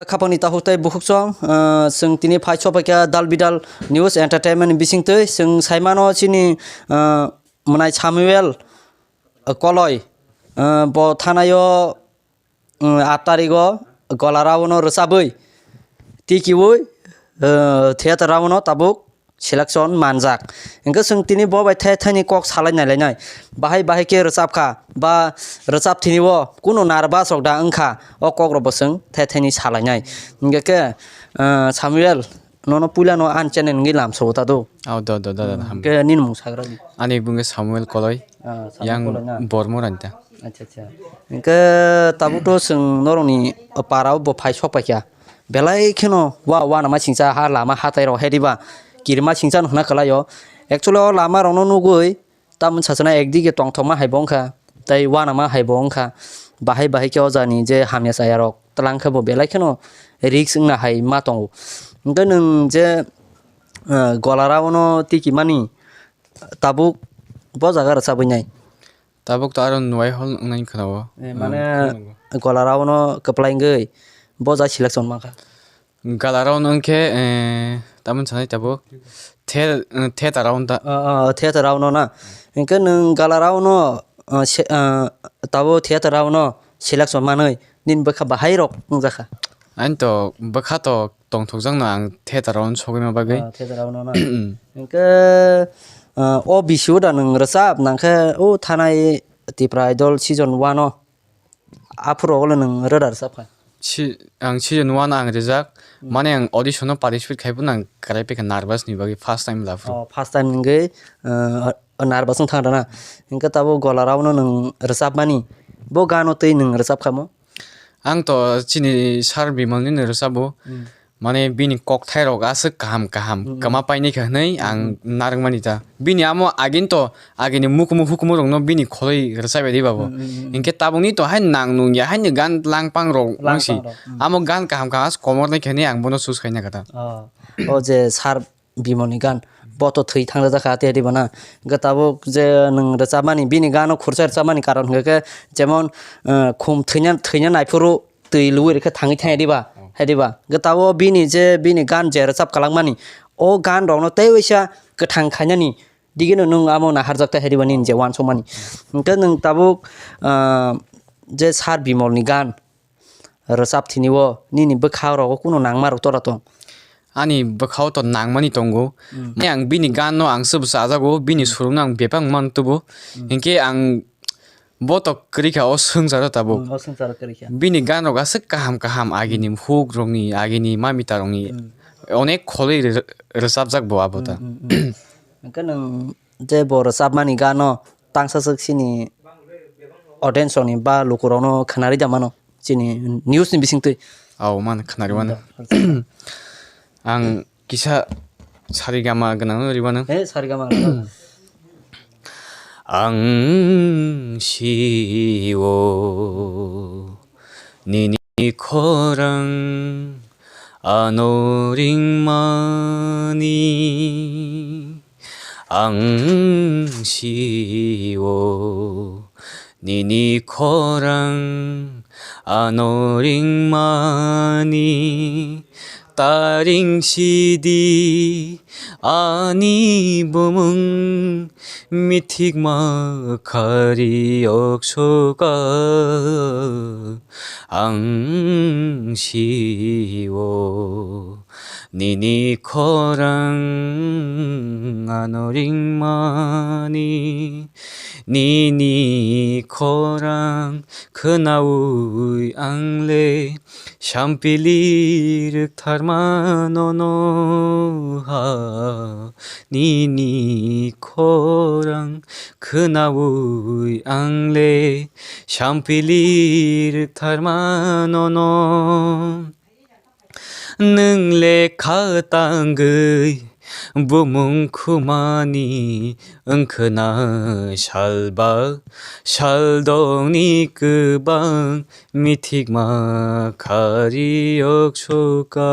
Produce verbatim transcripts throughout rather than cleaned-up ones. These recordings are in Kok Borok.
Khapangni takhuk tei bukhuk chwng, ah, chwng tini phai sopaikha Dal Bidal News Entertainment ni bisingtwi. Chwng saimano chini, ah, mwnai Samuel, ah, Koloi, ah, bo thanaio, ah, aat tarigo Gola Raono rwchabwi tikiui, ah, theater Raono tabuk selection manjak. Hwnkhe chwng tini bo bai the thani kok salai nai lainai. Bahai bahai khe rwchap kha, ba rwchap thini o kunu nervous rok da wng kha, o kok rok bo chwng the thani salai nai. Hwnkhe khe, ah, Samuel, nono puila no an channel wngwi lam sobo ta do. Oh, do, do, do, do, hmm, ham. Hwnkhe nini mung sagra di. Ani bung khe Samuel Koloi. Ah, Samuel yang Koloi na? Bormo rani ta. Acha, acha. Hwnkhe tabuk to chwng norokni para o bo phai sok paikha. Belai kheno wa, wanama singcha ha lama hatai rok he diba. Kirima singcha no hwna kwlai o. Actually o lama rok no nugwi tamoni sachana ekdige tongthokma hai bo wngkha. Tei wanama hai bo wngkha. Bahai bahai khe o jani je hamya chaya rok twlang khe bo belai kheno risk wngna hai ma tongo. Hwnkhe nwng je, eh, Gola Raono tikimani tabuk bo jaga rwchabwi nai. Tabuk to aro nuai hol wngnai khwnao. Eh, hmm, mane khwnao. Gola Raono kwplai wngwi bo ja selection mankha. Gola Raono wngkhe, eh, tamoni sanai tabuk the-, eh, theater Raono ta. Ah, ah, theater Raono na. Hwnkhe nwng Gola Raono, ah, se-, ah, tabuk theater Raono selection manwi nini bwkha bahai rok wngjakha. Ani to bwkha to tongthokjakno ang theater o sogwima bagwi. Ah, theater o no na. Hwnkhe, ah, o bisio da nwng rwchap nangkhe o thanai Tipra Idol season one o aphuru olo nwng rwda rwchap kha? Si-, ang season one ang rijak, hmm, mane ang audition o participate khai phano ang kwrai pekha nervous ni bagwi first time la phuru. Oh, first time wngwi, ah, nervous wng thang rwna. Hwnkhe tabuk Gola Raono nwng rwchapmani, bo gano twi nwng rwchap khamo? Ang to chini Sir Bimal nini rwchabo. Hmm. Mane bini kokthairok aswk kaham kaham, hmm, kwma painai kha hwnwi ang, hmm, narwkmani ta. Bini amo agini to, agini mukumu hukumu rokno bini kholoi rwchapya di babo. Hmm, hmm, hmm. Hinkhe tabukni to hai nang nung ya haini gan langpang rok wngsi. Langpang rok, hmm. Amo gan kaham kaham aswk komornai kha hwnwi ang bono choose khaina kha ta. Oh. O je Sir Bimal ni gan, bo to thwi thang rwjak kha, tei diba na? Hwnkhe tabuk je nwng rwchapmani, bini gano khursa rwchapmani karon hwnkhe khe, jemon, eh, khum thwina, thwina naiphuru twi lwi rwkhe thangwi thangya diba? Oh. Hai diba? Hwnkhe tabuk bini je, bini gan je rwchap kwlangmani, o gan rokno tei waisa kwthang khainani digino nwng amo naharjak ta hai diba nini je uansukmani. Hwnkhe nwng tabuk, ah, je Sir Bimal ni gan, rwchap thini o nini bwkha rogo kunu nangma rok tora tong? Ani bwkha o to nangmani tongo. Hmm. Mane ang bini gan no ang swbo chajago, bini, hmm, surung no ang bebak man tubo. Hmm. Hinkhe ang bo to kwrwi kha o swngcharo tabuk. Hmm, o swngcharo kwrwi kha. Bini gan rok aswk kaham kaham agini, hmm, huk rokni, agini mamita rokni, hmm, onek kholwi rw-, rwchapjak bo abo ta. Hmm, hmm, hmm. Hwnkhe nwng je bo rwchapmani gano tangsa swk sini audience rokni ba lukurokno khwnarwi da mano chini news ni bisingtwi. Au, man khwnarwi mano. Da, rwchap. Ang kisa sarigama gwnangno rwi mano. He, sarigama gwnang. Ang si-o nini khorang ano ringmani, ang si-o nini khorang ano ringmani, ta ring sidi ani bumung mithikma khari oksoka. Ang si-o nini khorang ano ringmani, nini khorang khwnaui ang le sampili rwktharma nono ha. Nini khorang khwnaui ang le sampili rwktharma nono. Nwng le kha tangwi bumung khumani wngkhwna salba saldongni kwbang mithikma khari oksoka,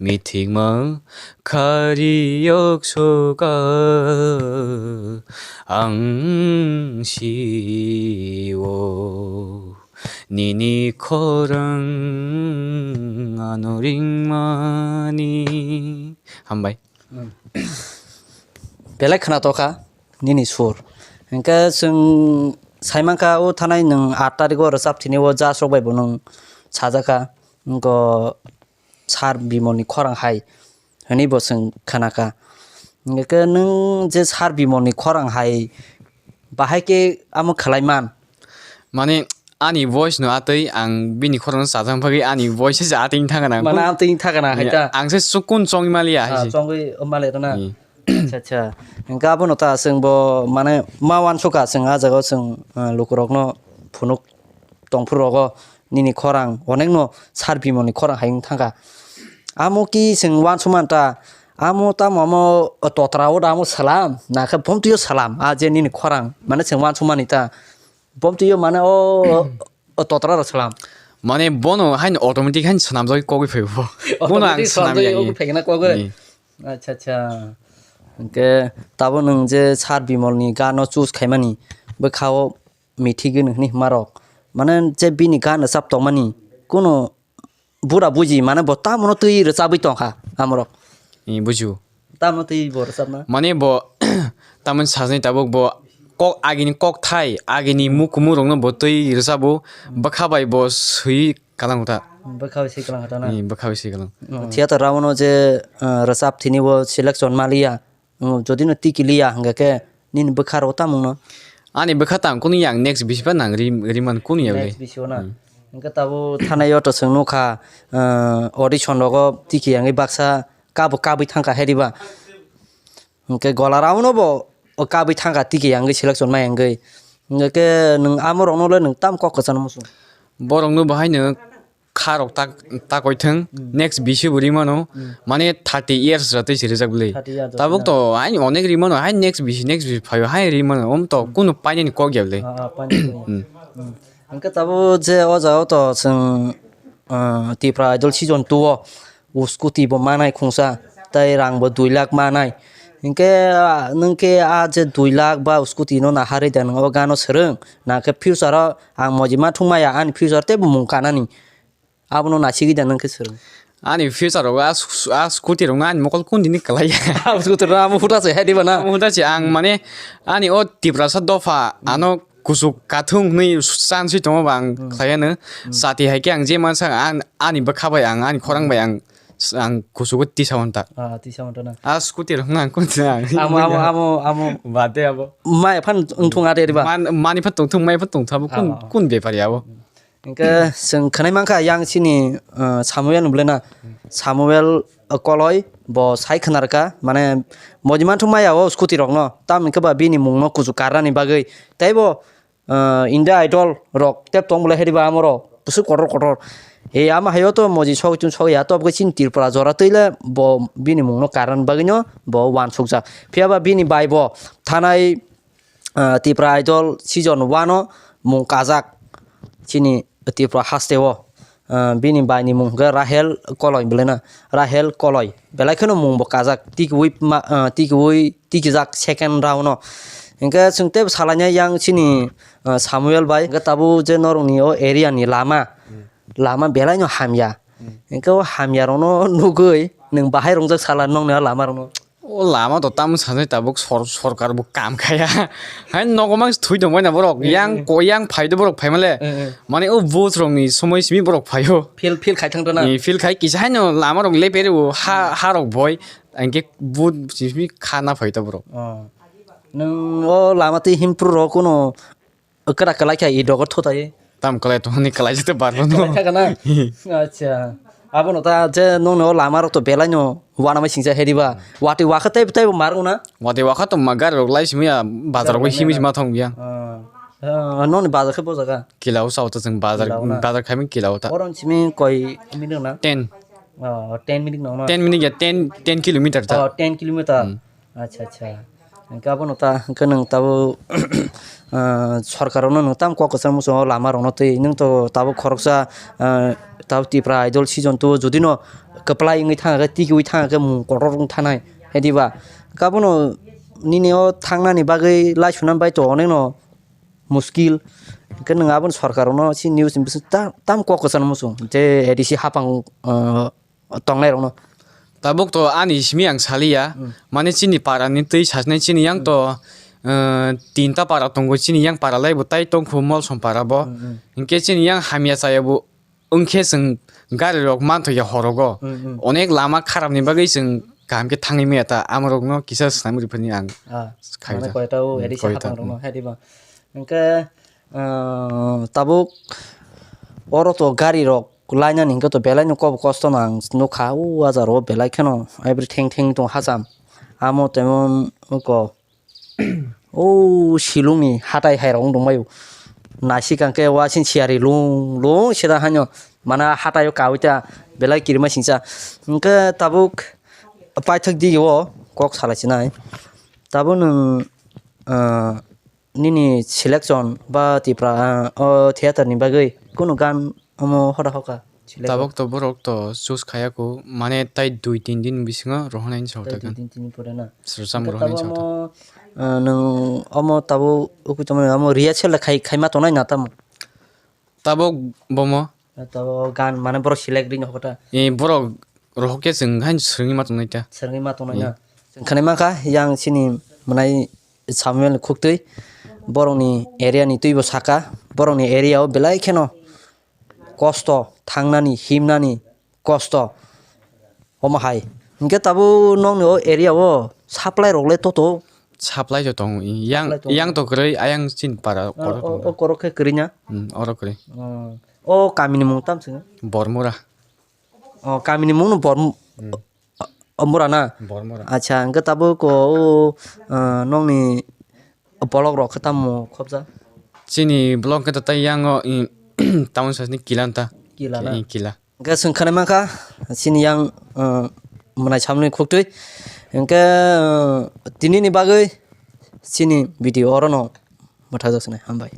mithikma khari oksoka ang si-o. Nini khorang ano ringmani. Hambai. Belai khwna tokha nini sur. Hingke chwng saimankha o thanai nwng aat tarikh o rwchap thini o jasrok bai bo nwng sajaka. Wngkha sar bimolni khorang hai hwnwi bo chwng khnakha. Hingke nwng je sar bimolni khorang hai bahai khe amo khlai man? Mane ani voice no atwi ang bini khorang sajak bagwi ani voice se atwi thangana. Mane atwi thangana hai ta. Ang se sukun chongwi maliya hai se. Chongwi maliya na. Acha, acha. Hingke abono ta chwng bo mane ma uansukha chwng ah jagao chwng, ah, lukurokno phunuk tongphuru rogo nini khorang onekno sar bimolni khorang hai wng thangkha. Amo ki chwng uansukmanta, amo tamo amo totra o da amo salam, nakhe bomtwi o salam, ah je nini khorang mane chwng uansukmani ta bomtwi o mane o, o totra rok salam. Mane bono haino automatic haino swnamjagwi kogwi phaibo. Bono ang swnamjagwi kogwi phaikhe na kogwi. Acha, acha. Hingke tabo nwng je sar bimolni gano choose khaimani bwkhao mithigwi hwnwi hwnmarok. Mane je bini gan rwchap tongmani kuno bura buji mane bo tamono twi rwchabwi tongkha amorok. Bujiu. Tamono twi bo rwchapna. Mane bo tamoni sajani tabuk bo kok agini kokthai agini mukumu rokno bo twi rwchabo bwkha bai bo swi kalang kota. Bwkha bai swi kalang kota na. Bwkha bai swi kalang. Theater round o je, ah, rwchap thini bo selection maliya. Jodi no tiki liya hingke khe nini bwkha rok tamung no? Ani bwkha tang kunu yang next bisi ba nang ri, ri man kunu ya le. Next bisi o na. Hingke tabo thanai o to chwng nukha, ah, audition rogo tiki yangwi baksa kabo kabwi thangkha hai diba. Hingke gola round o bo o kabwi thangkha tiki yangwi selection ma yangwi. Hingke nwng amo rok no le nwng tam kok kwchang muchung? Borok no bahai no kha rok tak, takoi thung, next bisi bo ri mano, mane thirty years ra twi se rijak bwle. Tabuk to haino onek ri mano, hai next bisi, next bisi phaio, hai ri mano, om to kunu painani kok ya bwle. Hingke tabuk je o jaga o to chwng, ah, Tipra Idol season two o, o scooty bo manai khungsa, tei rang bo dui lakh manai. Hingke, ah, nwng khe ah je dui lakh ba o scooty no naharwi da nwng o gano swrwng, nangkhe future o ang mojima thwngmaya ani future tei bo mung kanani. Abono nasigwi da nwng khe swrwng. Ani future rogo a sc-, a scooty rokno ani mokol kun dini kwlai ya. A scooty rok amo huta se hai diba na? Amo huta se ang mane ani o Tiprasa dopha ano kuchuk kathung hwnwi chan swi tongo ba ang khlai ano. Chati hai khe ang je mansa ang ani bwkha bai ang ani khorang bai ang, ang kuchugo tisa wanta. Ah, tisa wanta na. A scooty rokno ang kun sa ang. Amo, amo, amo, amo. Bade abo. Mai phan wngthung ade diba? Man, mani phan tongthung, mai phan tongthung abo kun, kun bepari abo. Hingke chwng khwnai mankha yang chini, uh, Samuel ni bwlena. Samuel, uh, Koloi bo sai khwnarkha, mane mojima thung maya o scooty rokno. Tamni khe ba bini mungno kuchuk karnani bagwi. Tei bo, uh, India Idol rok tep tong bwlai hai diba amoro bwswk kotor kotor. He ama hayo to moji sok chum sok ya to bwkhe chini Tripura jora twi le bo bini mungno karnani bagwino bo uansukjak. Phiya ba bini bai bo thanai, ah, Tipra Idol season one o mung kajak chini Tripura haste o, ah, bini bai ni mung hwnkhe Rahel Koloi bwlai na, Rahel Koloi belai kheno mung bo kajak tikiui ma, ah, tikiui tikijak second round o. Hwnkhe chwng teibo salainai yang chini, ah, Samuel bai hwnkhe tabuk je norokni o area ni lama, lama belai no hamya. Hwnkhe o hamya rokno nugui nwng bahai rwngjak sala nokni o lama rokno. O lama to tamo sanai tabuk sor-, sorkar bo kam khaya. Hai nogo mang thwi tong baina borok. Yang ko yang phai do borok phai male. Mane o vote rok ni somoi simi borok phaio. Feel, feel khai thang tana. Ni feel khai kisa haino lama rok lepere o ha, ha rok boi. Angke vote simi khana phai to borok. Nwng o lama twi himpru rok kuno kwrak kwlai kha i dogo thutai. Tam kwlai tongni kwlai jete barbo no. Kwlai kha kana? Acha. Abono ta je nongni o lama rok to belai no wana mai singsa hediba. Watwi wakha tei tei mar una. Watwi wakha to ma gari rok lai simi ya bazar rok himi sima thong ya. Ah. Ah, nongni bazar khe bo jaga? Kila o sao to jeng bazar, bazar khaimi kila o ta. Oron simi koi minute na? Ten. Oh, ten minute no na? Ten minute ya, ten, ten kilometer ta. Oh, ten kilometer. Acha, acha. Hingke abono ta, hingke nwng tabuk, ah, sorkar rokno nwng tam kok kwchang muchungo lama rokno twi. Nwng to tabuk khoroksa, ah, tabuk Tipra Idol season two jodi no kwplai wngwi thang khe, tikiui thang khe, mung kotor wng thanai. Hediba, hingke abono nini o thangnani bagwi lai suna bai to onek no muskil. Hwnkhe nwng aboni sorkar rokno si news ni bising ta-, tam kok kwchang muchung je A D C hapang, ah, tongnai rokno. Tabuk to ani simi ang saliya, hmm, mane chini para ni twi sasnai chini yang to, eh, tinta para tongo, chini yang para lai bo tai tongkhu Molsom para bo. Hmm, hmm. Hwnkhe chini yang hamya chaya bo wngkhe chwng gari rok manthoya horogo. Hmm, hmm. Onek lama kharap ni bagwi chwng kaham khe thangwi maya ta, amorokno kisa swnam rwphani ang. Ah, khaijak. Mane koita o, hmm, A D C koita, hapang rokno, hmm, hai diba. Hwnkhe, ah, tabuk oro to gari rok lainani hwnkhe to belai no kobo kosto no ang nukha, o ajar o belai kheno everything thing tong hacham. Amo temo wngkha o silung ni hatai hai rok wng tong mai o. Naisik ang khe wasing siyari lung lung sida haino mana hatai o kaui ta belai kirima singcha. Hwnkhe tabuk paithak di o kok salai sinai. Tabuk nwng, ah, nini selection ba Tipra, ah, o theater ni bagwi kunu gan omo hoda hoka selection? Tabuk to borok to choose khaya kho, mane tai dui tin din bisingo rohornai hinwi sa tai dui tin din pore na. Srwcham hwnkhe rohornai tabuk sa omo, ah, nwng omo tabuk ukui tongmani omo rehearsal khai, khaima tongnai na tamo? Tabuk bomo. Tabuk gan mane borok select rwino hoda. E borok rohok khe chwng haino swrwngwi ma tongnai ta. Swrwngwi ma tongnai na. Hmm. Chwng khanai mankha yang chini mwnai Samuel Khuktwi, borokni area ni twibo saka, borokni area o belai kheno kosto, thangnani, himnani kosto, omo hai. Hwnkhe tabuk nokni o area o supply rok le toto? Supply to tongo, yang, supply tongo. Yang to kwrwi, ayang chini para o, korok o, tongo. O korok khe kwrwi na? Hmm, oro kwrwi. Hmm. O kami ni mung tam swngwi? Bormura. O kami ni mung no Borm-, hmm. O, o, Mura na? Bormura. Acha, hwnkhe tabuk o, o, ah, nokni bolok rok khe tamo khobjak? Chini bolok khe tai yang o, i, tamoni sasni kila nta. Kila na? I, kila. Hwnkhe chwng khanai mankha chini yang, o, mwnai Samuel Khuktwi. Hwnkhe, o, tini ni bagwi chini video oro no mwthajak sinai. Hambai.